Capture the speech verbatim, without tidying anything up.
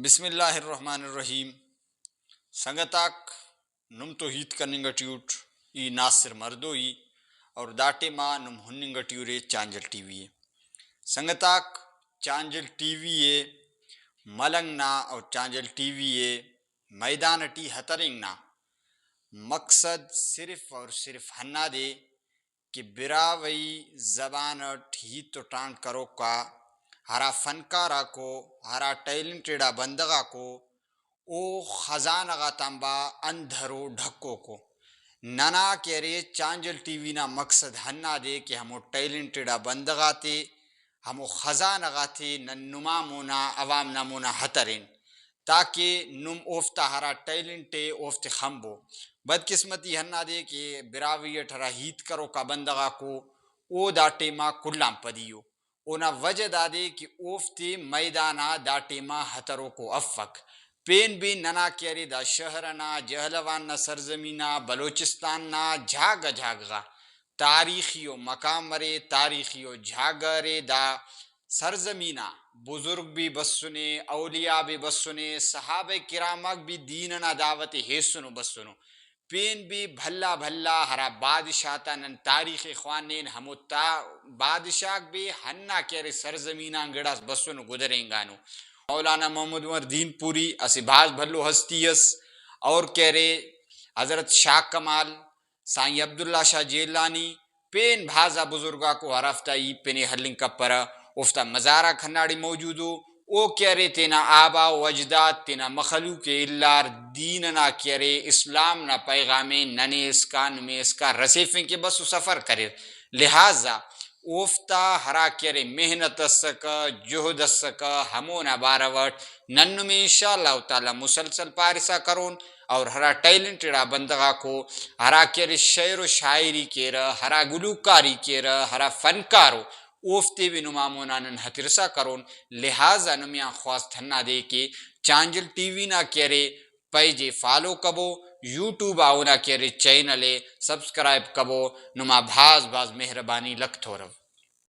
بسم اللہ الرحمن الرحیم۔ سنگتاک، نم تو ہیت کننگ ٹی اٹ، ای ناصر مردو ای، اور دا ٹائما نم ہننگ ٹی ارے چانجل ٹی وی ءِ۔ سنگتاک، چانجل ٹی وی ءِ ملنگ نا اور چانجل ٹی وی ءِ میدان ٹی ہترینگ نا مقصد صرف اور صرف ہندادے کہ براہوئی زبان اٹ ہیت و ٹرانٹ کروک آ ہرا فنکار آکو، ہرا ٹیلنٹڈ آ بندغ آکو، او خزانہ غاتان با اندھرو ڈھکوکو۔ ننا کہ ارے چانجل ٹی وی نا مقصد ہندادے کہ ہمو ٹیلنٹڈ آ بندغ آتے، ہمو خزانہ غاتے نن نما مونا، عوام نا مونا ہترین، تاکہ نم اوفتا ہرا ٹیلنٹ ءِ اوفتے خنبو۔ بدقسمتی ہندادے کہ براہوئی اٹ ہرا ہیت کروکا بندغ آکو، او دا ٹائما کل آن پدی ءُ۔ اونا وجہ دادے کہ اوفتے میدان آ دا ٹائما ہتروکو افک۔ پین بھی ننا کہ ارے دا شہر ئنا، جہلاوان نا سرزمین آ، بلوچستان نا جاگہ جاگہ غا تاریخی ءُ مقام ارے، تاریخی ءُ جاگہ ارے۔ دا سرزمین آ بزرگ بھی بسنے، اولیاء بھی بسنے، صحابہ کرام آک بھی دین ئنا دعوت ءِ ہیسنو بسنو۔ پین بھی بھلا بھلا ہرا بادشاہ تا نن تاریخ ءِ خوانین، ہمو تا بادشاہ آک بھی ہندا کہ ارے سرزمین آن گڑاس بسنو، گدرینگانو۔ مولانا محمد عمر دین پوری اسہ بھاز بھلو ہستی ئس، اور کہ ارے حضرت شاہ کمال، سائیں عبداللہ شاہ جیلانی، پین بھازا بزرگ آکو ہرافتا ای پن ءِ ہلنگ کپرہ، اوفتا مزار آک ہنداڑے موجود ءُ۔ او کہ ارے تینا آبا و اجداد، تینا مخلوق ءِ الار، دین ئنا کہ ارے اسلام نا پیغام ءِ ننے اسکان، نمے اسکان رسیفنگ کہ بس و سفر کریر۔ لہٰذا اوفتا ہرا کہ ارے محنت اسکہ، جہد اسکہ، ہمونا بارو اٹ نن نمے انشاءاللہ تعالی مسلسل پارسا کرون۔ اور ہرا ٹیلنٹڈ آ بندغ آکو، ہرا کہ ارے شعر و شاعری کیرہ، ہرا گلوکاری کیرہ، ہرا فنکارو، اوفتے بھی نما مونا نن ہترسا کرون۔ لہٰذا نمے آن خواست ہندادے کہ چانجل ٹی وی نا کہ ارے پیج ءِ فالو کبو، یوٹیوب آ اونا کہ ارے چینل ءِ سبسکرائب کبو۔ نما بھاز بھاز مہربانی، لکھ تھورو۔